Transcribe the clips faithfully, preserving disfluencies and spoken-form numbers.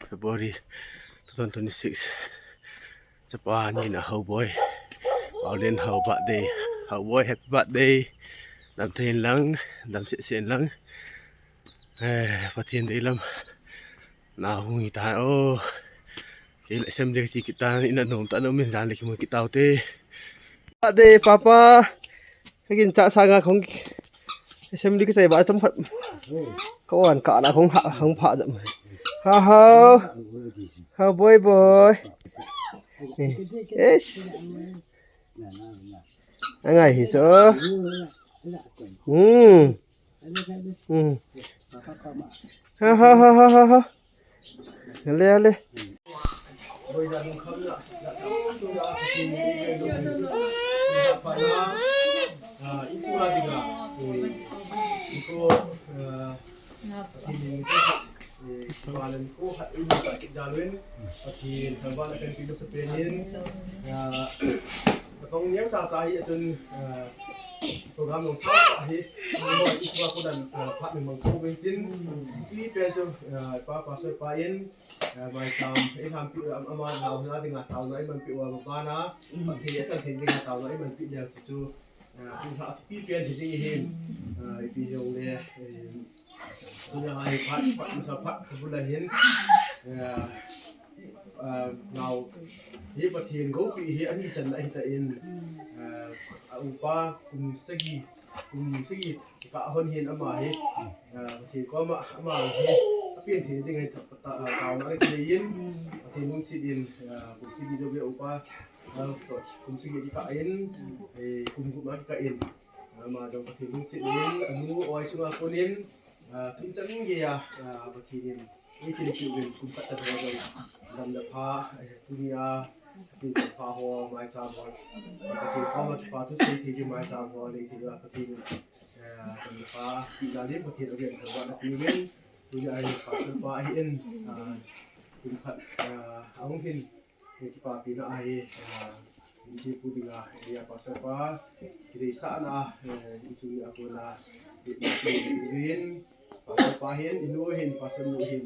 February two thousand twenty-six. Chapa nina Haoboi. Paolian Hao birthday. Haoboi, happy birthday. Damthei in lang, damsese in lang. Eh, Pathen deilam. Na hung hita o. Kei le assembly kache kit tan, ina nom ta, nom in jan le kimu kit taute. Birthday, Papa. Kaginchat sanga kahung assembly kachai ba chomkhat. Kavan kah la kahung ha, kahung pha jam. Ha ha. Haoboi boi. Yes. Angai hi so. Hmm. Hmm. Ha ha ha ha ha ha. Ale, ale. Program neo chacha hi achun, eh, program neo chacha hi, eh, tua kudan, eh, phat ni mang ko ben chin, ipi pen chu, eh, pa, Pastor pa in, eh, maicham, eh, ham pi, am, ama nau na dinga tau na i man pi wa ma pa na, pa thi, eh, san thi dinga tau na i man pi le chu chu, eh, tu ha pi pen thi ding hin, eh, ipi jong le, eh, Tunia hi phat, phat, phat, phat, kabul a hin, eh, eh, nau, hi Pathen goupi hi ani channa ahi tan, eh, a upa kum sagi, kum sagi kikah hon hin ama hi, eh, Pathen koma ama hi apen thei ding ahi ta, ta, taona ahi tan, Pathen lungset in, eh, kum sagi jou ve upa, eh, kum sagi kikah in, eh, kum gup ma kikah in, ama jong Pathen lungset in, anu oi sunga konin, Ah, kum chan geiya, ah, Pathen in eithilpeh uvin, kum khat chan ho jong dam le pha, eh, tunia, Pathen pha ho, maicham ho, Pathen koma kipa thu sei thei ding maicham ho nei thei a Pathen in, eh, dam le pha peh na ding Pathen again thangvahna pe uvin, tunia hi Pastor pa ahin, ah, kum khat, ah, ahung hin, Kipapina ahi, ah, inche pu dinga, area pastor pa, kideisahna, eh, insung mi a kona, eh, pastor pa hin, inu hin, pastor nu hin,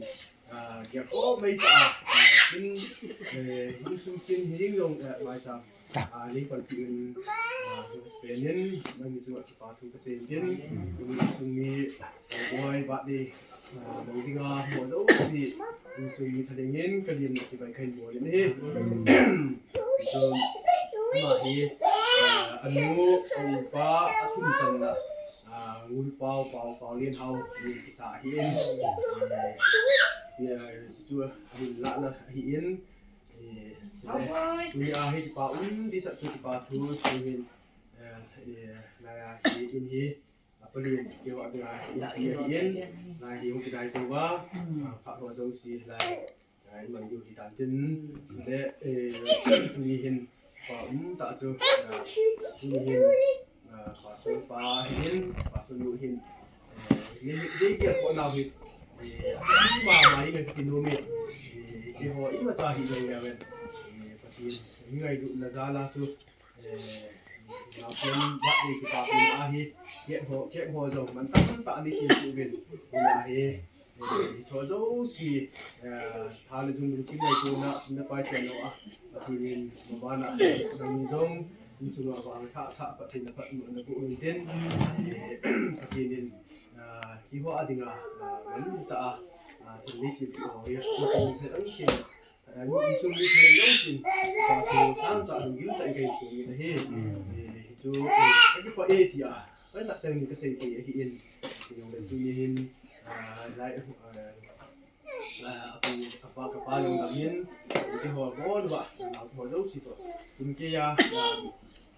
ah, kia ko mai ta, ah, kin, eh, insung kin hing long, eh, mai ta, ah, ling pan pi un, ah, pen in, nang ni sunga kipa thu kasei in, insung mi, Boi, birthday, ah, nang dinga mo jouse, insung mi thalheng in, kalin na chibai kahin bol in ahi. Chun, ama hi, ah, anu, aupa, athum channa, ah, Ngulpao, Pao, Paolian Hao, min kisa ahin. Eh, ya, chu, ahin lahna ahin. Eh, tunia hi kipa um, disa chu kipa thu, chu hin, eh, eh, laiya hi in hi, Apalin, keiho dinga, in hi ahin, lai hi hung kidai tou va, ah, phat ho jouse lai, ah, iman diu hitan tin, le, eh, tuni hin, pa um ta chu, ah, tuni hin, ah, pastor pa hin, pastor nu hin, eh, ni, ni kia ko nau hi, eh, ma, ma hi ngai kinu mi, eh, keiho imacha hi ngai le ven, eh, Pathen, ngailutna jal a chu, Eh, naosen birthday kipapina ahi, cake ho, cake ho jong mantam tah a nei sem peh uvin, hina hi, eh, hicho jouse, eh, tha le jung lungkim ngaitona, sum le pai chan lou a, Pathen in, mabana, nangni jong, insung a vang thah thah, Pathen in aphatmo na boh uvin tin, eh, Pathen in, ah, keiho a dinga, ah, mantam tah a, ah, thil nei sem peh ho hi, Pathen in thil ang khin, Eh, insung mi thei lou sin, pa thu sang tah, lungkim tah in kahin pui ahi. Eh, hichu, eh, kakipah e tia, kahin tah chang in kasei thei ahin. Tuni hin, ah, lai, ah, ah, apa, apa, kapa jong dam in, keiho bon uva, nao keiho jouse toh. Tun keiya, ah,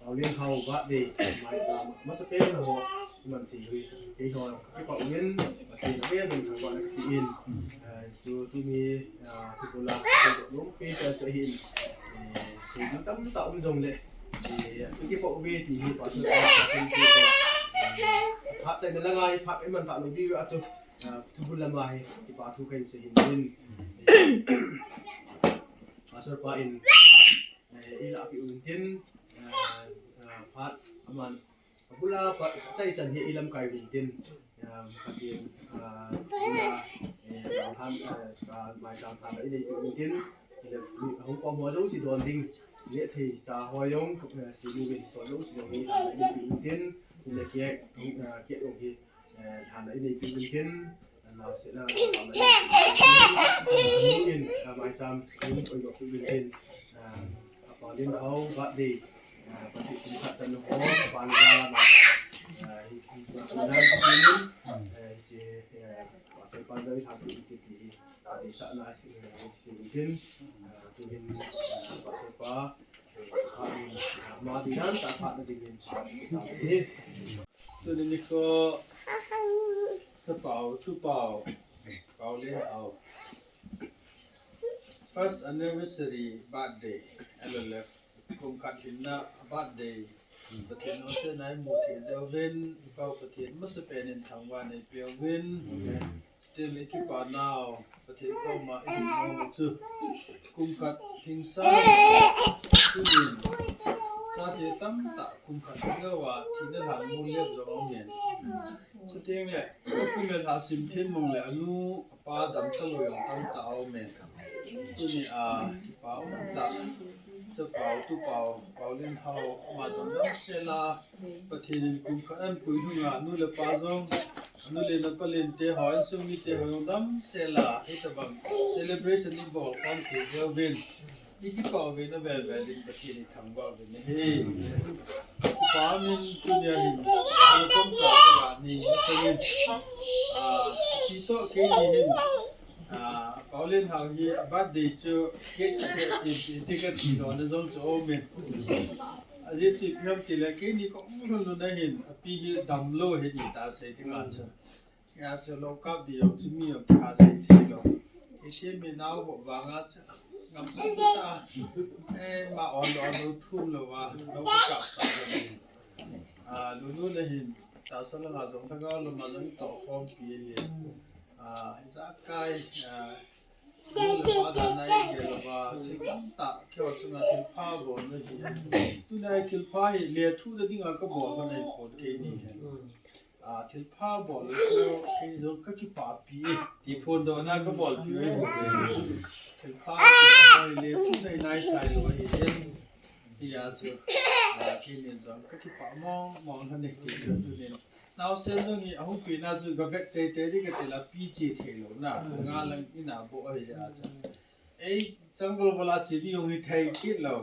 Paolian Hao birthday, maicham, masapen ho, iman thei uvin. Keiho, kakipah uvin, Pathen avel in thangvahna kape in. Eh, chu tuni, ah, thubula, lungpi ta chu ahin. Eh, sei ding tamtah um jongle. Eh, kakipah uve ti hi, pastor, pastor, eh, phat chaina langa hi, phat iman talou diu a chu, ah, thubul lama hi, kipa thu kahin sei hin tin. Eh, pastor pa in, eh, eilah peh uvin tin, eh, eh, phat aman, abula phat, achai chan hi eilamkai uvin tin. Pathen, ah, ah, maicham thanna inei peh uvin tin, ahung kom ho jouse don ding, neh thei cha ho jong, eh, sei uvin, ho jouse jong hi thanna inei peh uvin tin, cake, ah, cake jong hi, eh, thanna inei peh uvin tin, ah, naosen a, thanna inei peh uvin tin, ah, maicham, in oi lo peh uvin tin, ah, Apa Lenhao birthday, ah, Pathen kum khat chan ho, apa ni la ma, ah, hi, hi, hi, hi, hi, eh, hiche, eh, Pastor pa jong i tha tu ti ti hi, ati sa na si, eh, si ni tin, ah, tu hin, ah, Pastor pa, eh, pa ni, ah, ma di nan ta pa na ding hin, pa ni ta hi. Tuni nikho, chapao, tupao, Pao Lenhao. First anniversary birthday, L L F, kum khat hinna birthday, Pathen naosen a imu thei jeh uvin, i Pao Pathen masapen in thangvah in eipeh uvin, still i kipa nau, Pathen koma i hil nom u chu, kum khat hing sa, tunin, chate tamtah kum khat hing uva, thina lhan mun lep jong aumin. Chuteng le, kum le lha sim thei mong le, anu, apa dam talou jong tamtah aumin. Tuni a, kipa umtah, chapao, tupao, Pao Lenhao, ama jong damsel a, Pathen in kum khat ahin pui nunga, anu le apa jong, anu le apa lente ho, insung mite ho jong damsel a, hitabang celebration ibol khom thei jeh uvin. I kipa uvin avel vel in Pathen i thangvah uvin ahi. Kipa min tunia hin, alu kom ta ka ni, ka ni. Ah, kito keini hin. Ah, Pao Lenhao hi, a birthday chu, cake chu cake sim ti, ti kati lona jong chu aumin. Ajeh chu ipi ham tile, keini kong lhun lhun a hin, api hi damlou hi ti ta sei ding a chu. Hijeh chun lou kap ding jong chu mi jong kiha sei thei lou. Christian mi nau ho vang a chu ngam sah ta. Eh, ma on lou, on lou thum lou va, lou kap sah lou. Ah, Lulu le hin, tahsa langa jong lhagao lama jong toh khompi le. Ah, ijakai, ah, Lulu le pa dan a igel lou va, thil tamtah, keiho chunga thilpha bol na hi. Tuna thilpha hi lethuhna dinga kabol na hi pon keini hi. Ah, thilpha bol chu, kei jong kakipapi, ti phondohna kabolpi u ahi. Thilpha ti ho hi le, tu nei nai sai lou ahi. Hijeh chun, ah, keini jong kakipah mong mong lhon e ti chu tunin. Naosen jong hi ahung pina chu gavet teitei ding kati le pi che thei lou na. Nga lang ina bou ahi a chu. Ei, chang bol bol a che ding jong hithei kit lou.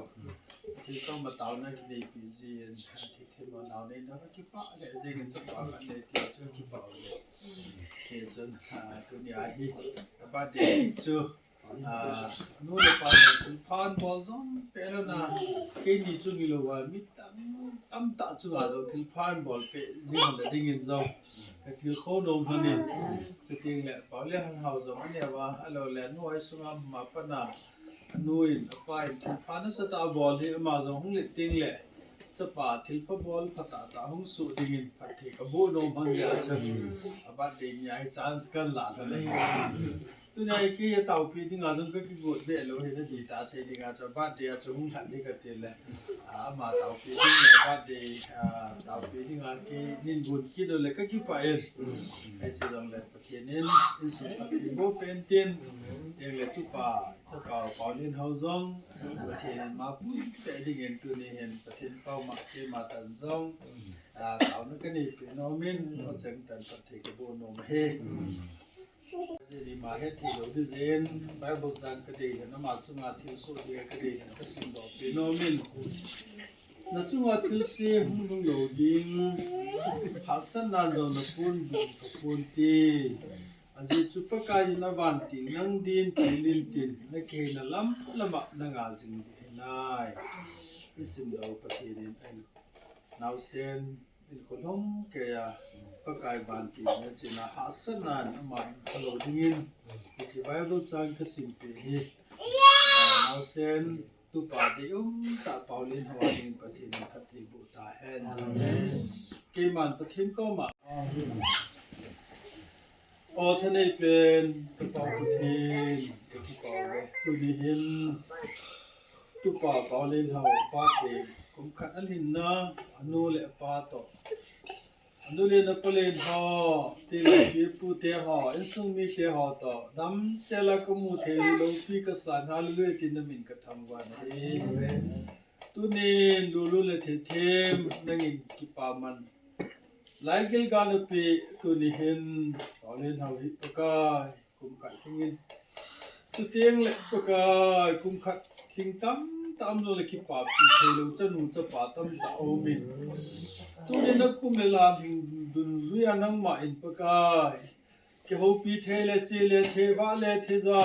Thil koma taona kineipi jin, thil themmo nao neina kakipah le, jeng in chapa kanei ti chu kakipah le. Kei chun, ah, tunia hi, ka birthday chu, ah, nu le pa le thilpha bol jong peh lou na, keini chu hilou a, mi tam, tamtah chunga jong thilpha bol peh jing le ding in jong. Ka tilkhou nom lhon in. Chuteng le, Pao Lenhao jong aneo a, ahilou le, nu oi sunga ma pa na, anu in, apa in, thilpha nasatah a bol hi, ama jong hung len teng le, chapa thilpha bol phatah tah hung soh ding in, phatthei kaboh nom lhon jeh a chu. A birthday nia hi chance kahin la lhon ahi. Tunia hi kei a taopi dinga jong kakigot be lou hi nati ta sei dinga chu, birthday a chu hung lhat ding kati le. Ah, ama taopi ding le birthday, ah, taopi dinga kei nin gun kit lou le kakipah in. Hiche jong le Pathen in, insung phatthei boh peh in tin. Teng le tupa, chapa Pao Lenhao jong. Pathen in ma pui peh ding in tuni hin Pathen koma keima tan jong. Ah, taona kanei peh nom in, o cheng tan phatthei kaboh nom ahi. Jeh in ima het thei lou ding jeh in, Bible chang kadei hin, ama chunga thilsoh ding kadei hin, kasimdoh peh nom in. Na chunga thilse hung lhung lou ding, hahsatna jong naphon ding kaphon te. Ajeh chu Pakai in avantil nang din, thil in tin, nakiheina lam lama nanga jing ding ahi nai. Isimdoh Pathen in, naosen, in kholhung keiya, Pakai vantil na china hahsatna in ama in kholou ding in, hiche Bible chang kasim peh hi. Ah, naosen, tupa deium tah Pao Lenhao a ding Pathen in phatthei boh tahen. Amen. Keiman Pathen koma. O thanei pen, tupa Pathen, kakipah uve. Tuni hin, tupa Pao Lenhao pa te, kum khat alhin na, anu le apa toh. Nu le nao palen ho, tile pi pu te ho, insung mite ho toh damsel a kamu thei lou pi kasan, hallelujah, tin namin kathangvah e. Tunin lulun le thilthem nangin kipaman laigil gal napeh, tuni hin Paolen ho hi Pakai kum khat lhingin, chuteng le Pakai kum khat lhing tamtah um jongle kipapi theilou chanu chapa tamtah aumin, tuni nakum le lha lhing dungjui a nangman Pakai kihoupi thei le, che le thei, vah le thei ja,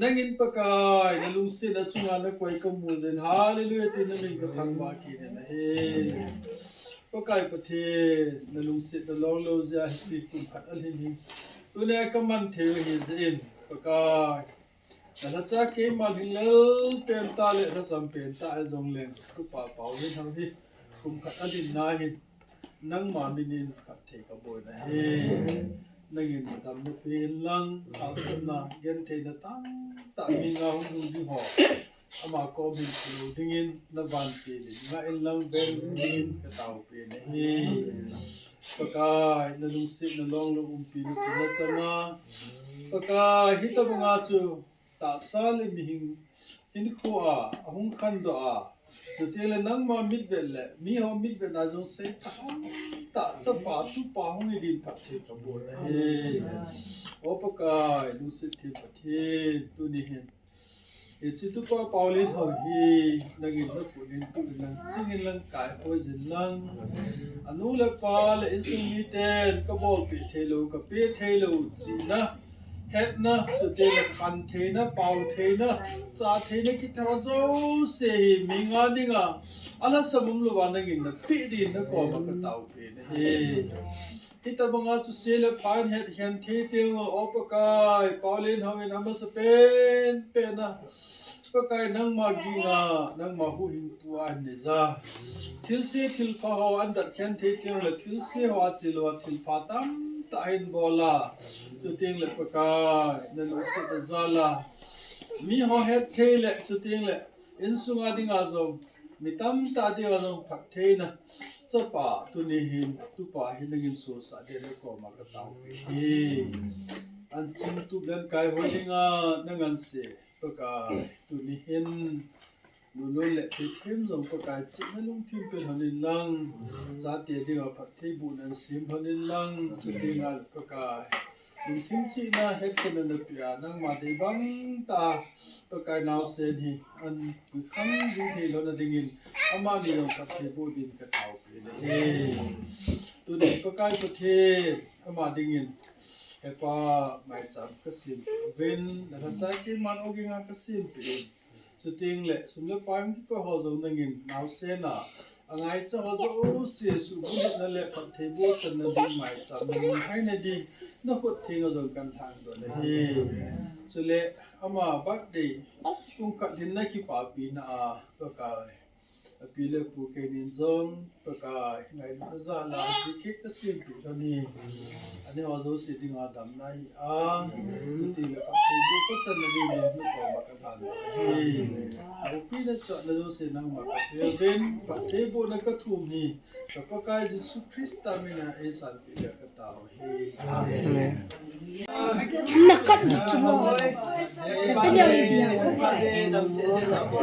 nangin Pakai nalungsetna chunga nakoi kamu jeh in, hallelujah, tin namin kathangvah kit in ahi. Pakai Pathen, nalungsetna longlou jeh a hiche kum khat alhin hi tunia kaman thei u ahi jeh in, Pakai nalhacha keima lhinglel pentah le lhacham pentah ahi jongleng, Tupa Paolen ho hi kum khat alhinna hin nangma minin phatthei kabol ahi. Nangin damna pe inlang, tahsanna, gentheina tamtah mi nga hung lhung ding ho ama komin lou dingin navantil in ngah inlang, beng jing dingin katao pen ahi. Pakai nalungsetna longlou umpina chu nachan a, Pakai hitobanga chu tahsa le mihem hinkhoa ahung khandoh a, chuteng le nangma mitvet le miho mitvetna jong seitha tah chapa tupa hung hi din phatthei kabol ahi. O Pakai lungset them Pathen, tuni hin hiche Tupa Paolen ho hi nangin nakhut in tuh inlang, ching inlang, kaipoi jin lang. Anu le apa le insung miten kabolpeh theilou, kapeh theilou chihna, hetna, chuteng le khan theina, pao theina, cha theina kiti ho jouse hi mi nga dinga alhasam umlouva nangin napeh din nakoma katao pen ahi. Hitobanga chu se le pha in hetkhen thei teng, O Pakai, Paolen hon amasapen pen a Pakai nangma ginga, nangma huhhingpu a aneija, thilse thilpha ho ahin datkhen thei teng le thilse ho a che louva thilpha tamtah ahin bol a, chuteng le Pakai nalungsetna jal a miho hetthei le chuteng le insunga dinga jong, mi tamtah dinga jong phattheina chapa tuni hin Tupa hi nangin sosah din nakoma katao pen ahi. An chingtup le an kaihoi dinga nanganse Pakai tuni hin lulun le thilthem jong Pakai chihna lungthim pe lhon inlang, chate dinga phattheibohna sem lhon inlang, chuteng le Pakai lungthim chihna hetkhenna napeh a nangma dei bang tah a Pakai naosen hi ahin puikhang jing thei lhon nadingin amani jong phattheiboh din katao pen ahi. Tuni Pakai Pathen, ama dingin hepa maicham kasempeh uvin, nalhacha keiman ogin a kasempeh in, chuteng le sum le pai hung kikoi ho jong nangin naosen a angaicha ho jouse suhbulhitna le phattheiboh channa ding, maicham nangin haina ding nakhut theng a jong kahin lhangdoh ahi. Chule ama birthday kum khat lhinna kipapina a Pakai, api le apu keinin jong Pakai ngailutna jal a hiche cake kasempeh lhon hi, aneho jouse dinga damna ahi a, chuteng le phattheiboh kachanna ding nakoma kalhan ahi. Aupina chotna jouse nangma kapeh uvin, phattheibohna kathum hi ka Pakai Jesu Christa mina eisanpeh le katao ahi. Amen. Nakat di chulo. Pwede ako hindi ako.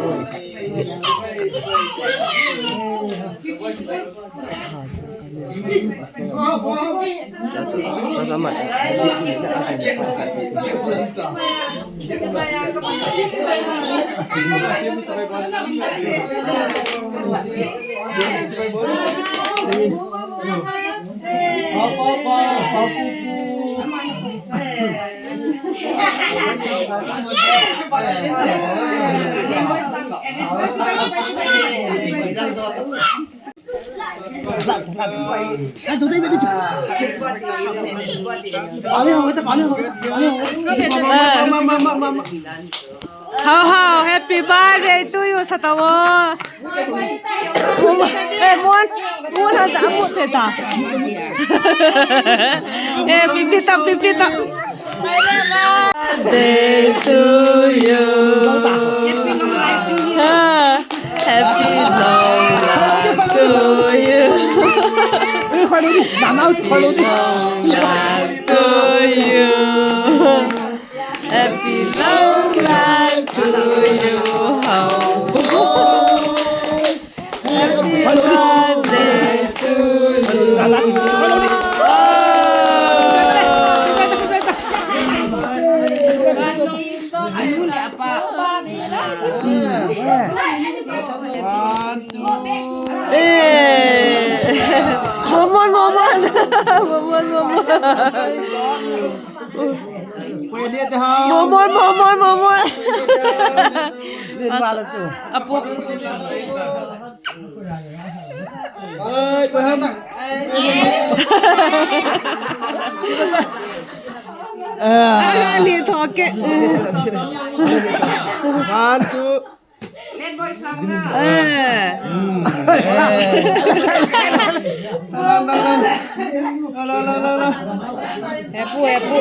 Hao, hao, happy birthday to you, Satawo. Eh, Mon, Mon, hao ta, Mon, te ta. Eh, pipi ta, pipi ta. Birthday to you. Ah, happy long life to you. Happy long life to you. Happy long life to you. Ho. Happy birthday to you. One, two. Eh. Momon, momon. Momon, momon. Momon, momon, momon. Apu. Ai, koi hata. Ah. Ani thoke. One, two. Eh. Hmm. Eh. Dang, dang, dang. La, la, la, la, la. Epu, epu.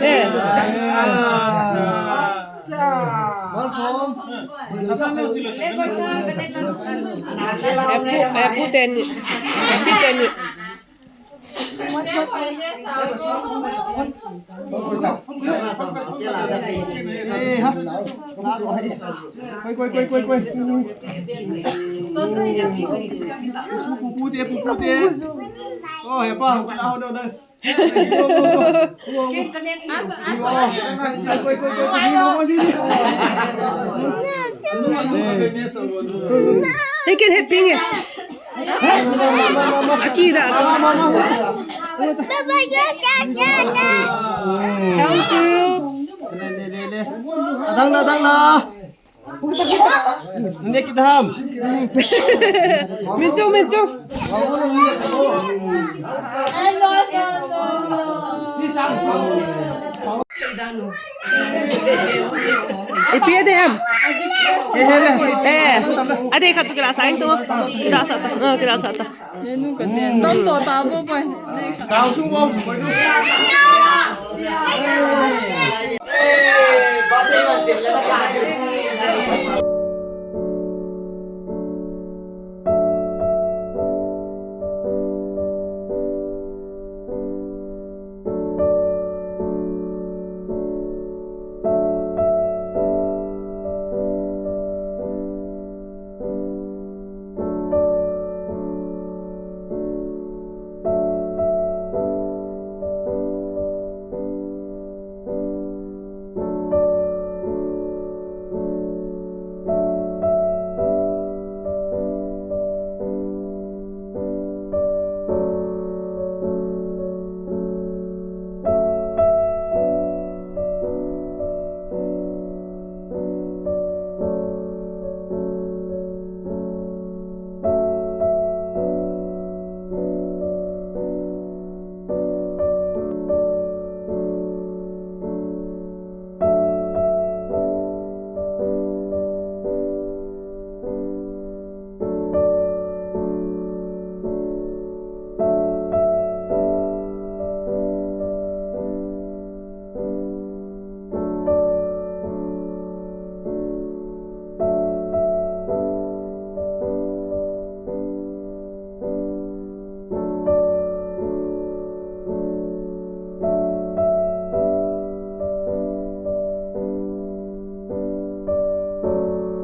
Eh. Ah. Epu, epu teni. Epu teni. Koi, koi, koi, koi, koi. Pu, pu, pu te, pu, pu te. Oh, hepa, hu kana ho do na. He can help me. Akida. Thank you. Adang na, adang na. Nde kidam. Minchu, minchu. Ipi ade ham. Eh, ade khat kira sa ing tu. Kira sa ta. Ah, kira sa ta. Nenu ka den. Tom to ta bo pai.